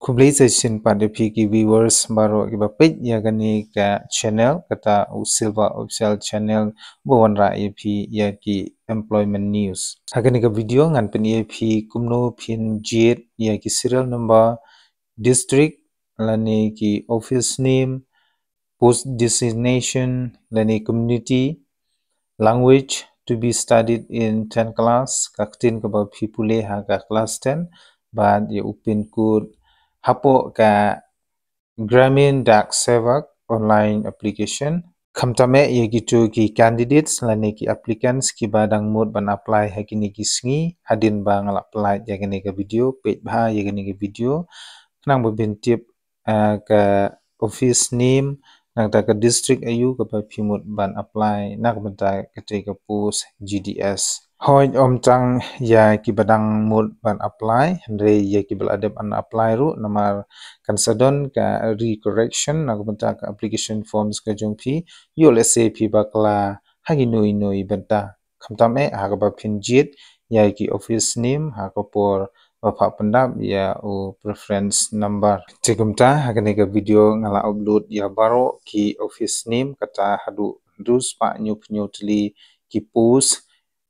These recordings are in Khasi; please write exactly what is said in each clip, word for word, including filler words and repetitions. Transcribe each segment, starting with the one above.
Khublei sa shisien pat ïa phi ki viewers baroh kiba peit ïa kane ka channel, kata u Silver Official Channel, ba wanrah ïa phi ïa ki employment news. Ha kane ka video ngan pyni ïa phi kumno phin jied ïa ki serial number, district, lane ki office name, post designation, lane community, language to be studied in ten class, ka ktien kaba phi pule ha ka class ten, bad ïa u pin code hapoh ka Gramin Dak Sevak online application. Khamtam eh ïa kito ki candidates lane ki applicants kiba dang mut ban apply ha kine ki sngi, hadien ba nga la pyllait ïa kane ka video, peit bha ïa kane ka video, khnang ba phin tip, ah, ka office name, nangta ka district aïu kaba phi mut ban apply na ka bynta kata ka post G D S. Hooid, ym tang ïa kiba dang mut ban apply, hynrei ïa kiba la dep ban apply ruh, namar kan sa don ka recorrection na ka bynta ka application forms ka jong phi, ïoh lehse phi bakla ha kino kino ki bynta. Khamtam eh ha kaba phin jied ïa ki office name ha ka por ba phah pyndap ïa u preference number. Te kumta ha kane ka video nga la upload ïa baroh ki office name, kata haduh hynriew spah hynñiew phew hynñiew tylli ki post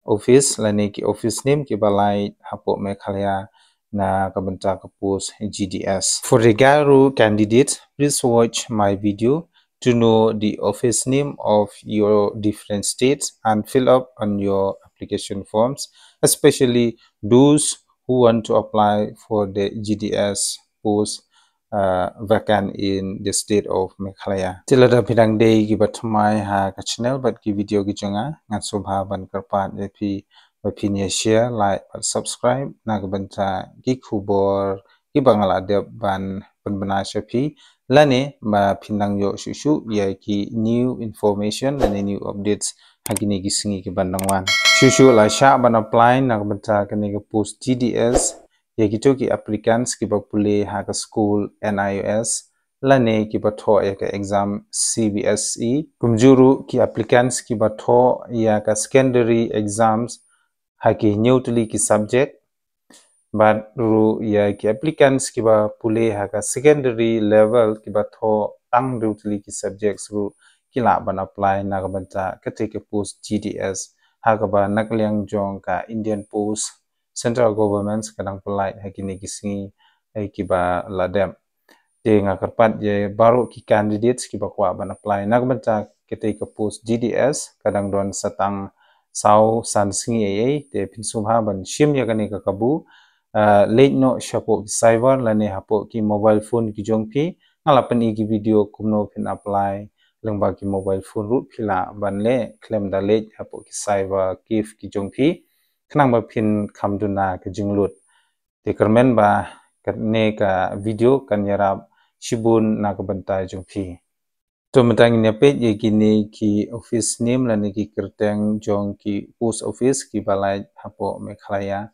office lane ki office name kiba lait hapoh Meghalaya na ka bynta ka post G D S. For the Garo candidate, please watch my video to know the office name of your different states and fill up on your application forms, especially those who want to apply for the G D S post, uh, vacant in the state of Meghalaya. Te lada phi dang dei kiba thymmai ha ka channel bad ki video ki jong nga, ngan sngewbha ban kyrpad ïa phi ba phin ïa share, like bad subscribe na ka bynta ki khubor kiba nga la dep ban pynbna sha phi, lane ba phin nang ïoh shuh shuh ïa ki new information lane new updates ha kine ki sngi kiban dang wan. Shuh shuh la shah ban apply na ka bynta kane ka post G D S ïa kito ki applicants kiba pule ha ka school N I O S lane kiba thoh ïa ka exam C B S E. Kumjuh ruh ki applicants kiba thoh ïa ka secondary exams ha ki hynñiew tylli ki subject, bad ruh ïa ki applicants kiba pule ha ka secondary level kiba thoh tang hynriew tylli ki subjects ruh ki lah ban apply na ka bynta kata ka post G D S ha kaba na ka liang jong ka Indian Post, Central Government, ka dang pyllait ha kine ki sngi, eh, kiba la dep. Te nga kyrpad ïa baroh ki candidates kiba kwah ban apply na ka bynta kata ka post G D S, ka dang don sa tang saw san sngi ei ei. Te phin sngewbha ban shim ïa kane ka kabu, ah, leit noh shapoh ki cyber lane hapoh ki mobile phone ki jong phi. Nga la pyni ki video kumno phin apply lyngba ki mobile phone ruh, phi lah ban leh khlem da leit hapoh ki cyber cafe ki jong phi, khnang ba phin kham duna ka jinglut. Te kyrmen ba kane ka video kan ïarap shibun na ka bynta jong phi. To mynta ngin ïa peit ïa kine ki office name lane ki kyrteng jong ki post office kiba lait hapoh Meghalaya.